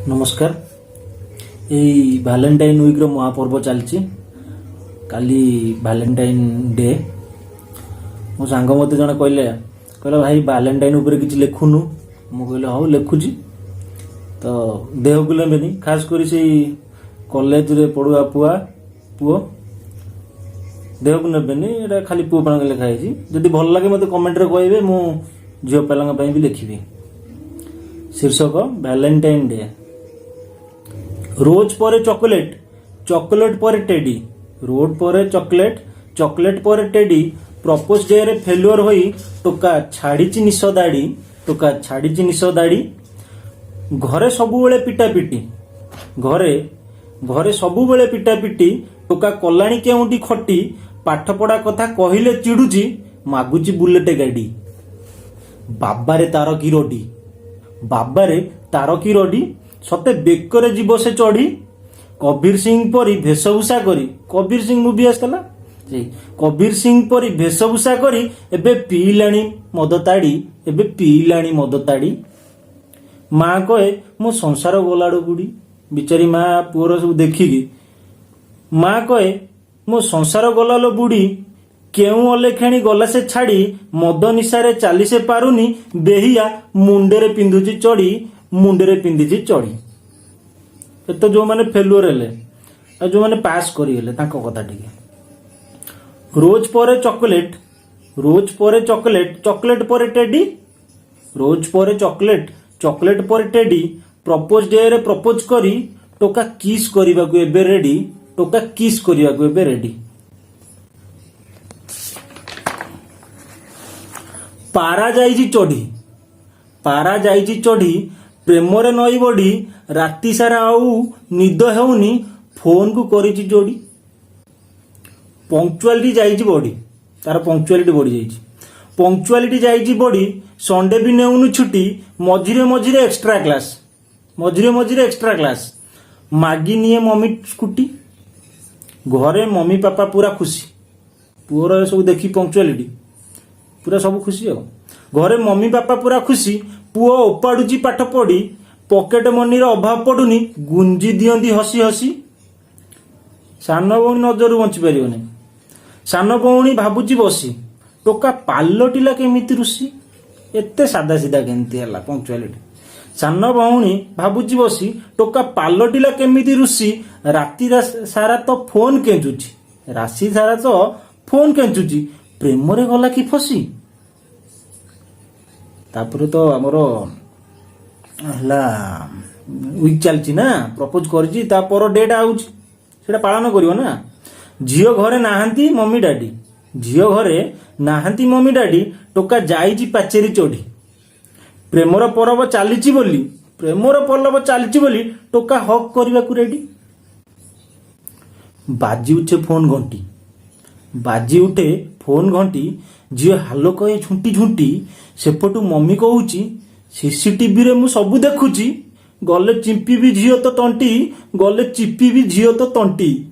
ନମସ୍କାର। ଏଇ ଭାଲେଣ୍ଟାଇନ୍ ୱିକ୍ର ମହାପର୍ବ ଚାଲିଛି। କାଲି ଭାଲେଣ୍ଟାଇନ୍ ଡେ। ମୋ ସାଙ୍ଗ ମୋତେ ଜଣେ କହିଲେ, କହିଲା, "ଭାଇ, ଭାଲେଣ୍ଟାଇନ୍ ଉପରେ କିଛି ଲେଖୁନୁ।" ମୁଁ କହିଲି, "ହଉ, ଲେଖୁଛି।" ତ ଦେହକୁ ନେବେନି, ଖାସ କରି ସେଇ କଲେଜରେ ପଢୁଆ ପୁଅ ଦେହକୁ ନେବେନି। ଏଇଟା ଖାଲି ପୁଅ ପିଲାଙ୍କ ଲେଖା ହେଇଛି। ଯଦି ଭଲ ଲାଗେ, ମୋତେ କମେଣ୍ଟରେ କହିବେ, ମୁଁ ଝିଅ ପିଲାଙ୍କ ପାଇଁ ବି ଲେଖିବି। ଶୀର୍ଷକ ଭାଲେଣ୍ଟାଇନ୍ ଡେ। ରୋଜ ପରେ ଚକୋଲେଟ, ଚକୋଲେଟ ପରେ ଟେଡି। ରୋଜ ପରେ ଚକୋଲେଟ, ଚକୋଲେଟ ପରେ ଟେଡି। ପ୍ରପୋଜ ଡେରେ ଫେଲୁଅର ହୋଇ ଟୋକା ଛାଡ଼ିଛି ନିଶ ଦାଢି, ଟୋକା ଛାଡ଼ିଛି ନିଶ ଦାଢି। ଘରେ ସବୁବେଳେ ପିଟା ପିଟି, ଘରେ ଘରେ ସବୁବେଳେ ପିଟା ପିଟି। ଟୋକା କଲାଣି କେଉଁଠି ଖଟି। ପାଠ ପଢା କଥା କହିଲେ ଚିଡୁଛି, ମାଗୁଛି ବୁଲେଟ ଗାଡି। ବାବାରେ ତାର କି ରଡି, ବାବାରେ ତାର କି ରଡି, ସତେ ବେକରେ ଯିବ ସେ ଚଢି। କବୀର ସିଂ ପରି ଭେଷଭୂଷା କରି, କବୀର ସିଂ ମୁଭି ଆସିଥିଲା ସେଇ, କବୀର ସିଂ ପରି ଭେଷଭୂଷା କରି ଏବେ ପିଇଲାଣି ମଦ ତାଡି, ଏବେ ପିଇଲାଣି ମଦ ତାଡି। ମା କହେ, "ମୋ ସଂସାର ଗଲାଡୁ ବୁଡି।" ବିଚାରୀ ମା ପୁଅର ସବୁ ଦେଖିକି ମା କହେ, "ମୋ ସଂସାର ଗଲାଲୋ ବୁଡି।" କେଉଁ ଅଲେଖାଣି ଗଲା ସେ ଛାଡି। ମଦ ନିଶାରେ ଚାଲି ସେ ପାରୁନି, ବେହିଆ ମୁଣ୍ଡରେ ପିନ୍ଧୁଛି ଚଢି, ମୁଣ୍ଡରେ ପିନ୍ଧିଛି ଚଢି। ଏ ତ ଯୋଉମାନେ ଫେଲୁଅର ହେଲେ, ଆଉ ଯୋଉମାନେ ପାସ୍ କରିଗଲେ ତାଙ୍କ କଥା ଟିକେ। ରୋଜ ପରେ ଚକୋଲେଟ, ରୋଜ ପରେ ଚକୋଲେଟ, ଚକୋଲେଟ ପରେ ଟେଡି। ରୋଜ ପରେ ଚକୋଲେଟ, ଚକୋଲେଟ ପରେ ଟେଡି। ପ୍ରପୋଜ ଡେରେ ପ୍ରପୋଜ କରି ଟୋକା କିସ୍ କରିବାକୁ ଏବେ ରେଡି, ଟୋକା କିସ୍ କରିବାକୁ ଏବେ ରେଡି। ପାରା ଯାଇଛି ଚଢି, ପାରା ଯାଇଛି ଚଢି ପ୍ରେମରେ ନଈ ବଢି। ରାତି ସାରା ଆଉ ନିଦ ହେଉନି, ଫୋନକୁ କରିଛି ଯୋଡି। ପଙ୍କ୍ଚୁଆଲିଟି ଯାଇଛି ବଢି, ତାର ପଙ୍କ୍ଚୁଆଲିଟି ବଢି ଯାଇଛି। ପଙ୍କ୍ଚୁଆଲିଟି ଯାଇଛି ବଢି, ସଣ୍ଡେ ବି ନେଉନୁ ଛୁଟି। ମଝିରେ ମଝିରେ ଏକ୍ସଟ୍ରା କ୍ଲାସ, ମଝିରେ ମଝିରେ ଏକ୍ସଟ୍ରା କ୍ଲାସ, ମାଗି ନିଏ ମମି ସ୍କୁଟି। ଘରେ ମମି ପାପା ପୁରା ଖୁସି। ପୁଅର ସବୁ ଦେଖି ପଙ୍କ୍ଚୁଆଲିଟି ପୁରା ସବୁ ଖୁସି। ଆଉ ଘରେ ମମି ବାପା ପୁରା ଖୁସି, ପୁଅ ଓପାଡୁଛି ପାଠ ପଢି। ପକେଟ ମନିର ଅଭାବ ପଡୁନି, ଗୁଞ୍ଜି ଦିଅନ୍ତି ହସି ହସି। ସାନ ଭଉଣୀ ନଜରରୁ ବଞ୍ଚି ପାରିବନି। ସାନ ଭଉଣୀ ଭାବୁଛି ବସି, ଟୋକା ପାଲଟିଲା କେମିତି ଋଷି, ଏତେ ସାଦା ସିଧା କେମିତି ହେଲା ପଙ୍କ୍ଚୁଆଲିଟି। ସାନ ଭଉଣୀ ଭାବୁଛି ବସି, ଟୋକା ପାଲଟିଲା କେମିତି ଋଷି। ରାତି ସାରା ତ ଫୋନ କେଞ୍ଚୁଛି, ରାଶି ସାରା ତ ଫୋନ କେଞ୍ଚୁଛି, ପ୍ରେମରେ ଗଲା କି ଫସି। ତାପରେ ତ ଆମର ହେଲା ୱିକ୍ ଚାଲିଛି ନା, ପ୍ରପୋଜ କରିଛି, ତା ପର ଡେଟ୍ ଆଉଛି, ସେଟା ପାଳନ କରିବ ନା। ଝିଅ ଘରେ ନାହାନ୍ତି ମମି ଡାଡି, ଝିଅ ଘରେ ନାହାନ୍ତି ମମି ଡାଡି, ଟୋକା ଯାଇଛି ପାଚେରୀ ଚଢି। ପ୍ରେମର ପରବ ଚାଲିଛି ବୋଲି, ପ୍ରେମର ପର୍ବ ଚାଲିଛି ବୋଲି ଟୋକା ହଗ୍ କରିବାକୁ ରେଡି। ବାଜି ଉଠେ ଫୋନ ଘଣ୍ଟି, ବାଜି ଉଠେ ଫୋନ ଘଣ୍ଟି, ଝିଅ ହାଲୋ କହେ ଝୁଣ୍ଟି ଝୁଣ୍ଟି। ସେପଟୁ ମମି କହୁଛି, "ସିସିଟିଭିରେ ମୁଁ ସବୁ ଦେଖୁଛି, ଗଲେ ଚିପିବି ଝିଅ ତ ତଣ୍ଟି, ଗଲେ ଚିପିବି ଝିଅ ତ ତଣ୍ଟି।"